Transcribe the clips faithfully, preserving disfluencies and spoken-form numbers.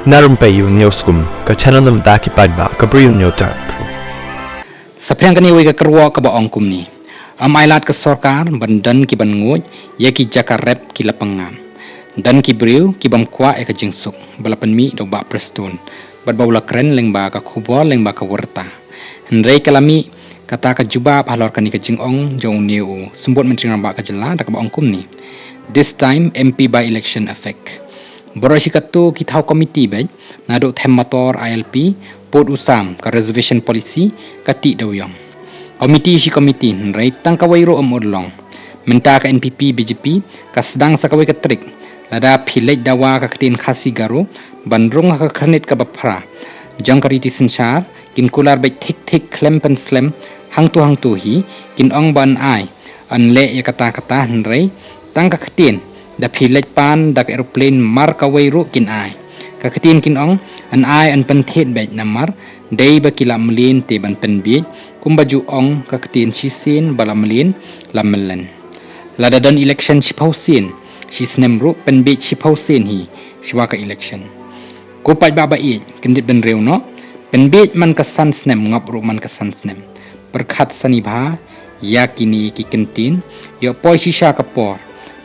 Na Rympei U Hynñiewskum, ka channel na bynta ki paidbah ka Bri U Hynñiewtrep. Saphriang kane wei ka kyrwoh kaba ong kumne. Ym ailad ka sorkar ban don ki ban nguid ïa ki jaka rep ki la pang ngam. Don ki briew ki bym kwah ïa ka jingsuk ba la pynmih da u Bah Prestone bad ba u la kren lyngba ka khubor lyngba ka warta. Hynrei ka la mih kata ka jubab halor kane ka jingong jong une u Symbud Myntri Rangbah ka jylla da kaba ong kumne. This time M P by election effect. Baroh shi katto ki thaw komiti beit, naduh them mator I L P, pud u sam, ka reservation policy, ka tih da u ïong. Komiti shi komiti, hynrei tang kawei ruh ym urlong. Mynta ka N P P B J P ka sdang sa kawei ka trik. Lada phi leit dawa ka ktien Khasi Garo ban rung ha ka khyrnit kaba phra jong ka riti synshar, kin kular beit thik thik khlem pynslem hangto hangto hi, kin ong ba yn ai, yn leh ïa kata kata, hynrei tang ka ktien, da phi leit pan da ka aeroplane mar kawei ruh kin ai. Ka ktien kin ong yn ai yn pynthied beit namar dei ba ki la mlien te ban pynbiej, kumba ju ong ka ktien shisien ba la mlien la mlien. Lada don election shiphew sien, shi snem ruh pynbiej shiphew sien hi shwa ka election. Ko paidbah ba ïeit, kyndit bynriew noh, pynbiej man ka san snem, ngop ruh man ka san snem. Pyrkhat sani bha ïa kine ki kyntien, ïoh poi shisha ka por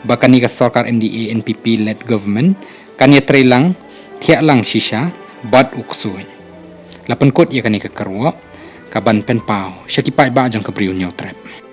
ba kane ka sorkar M D A N P P led government kan ïatrei lang, thiah lang shisha bad u ksuid. La pynkut ïa kane ka kyrwoh ka ban pynpaw sha ki paidbah jong ka Bri U Hynñiewtrep.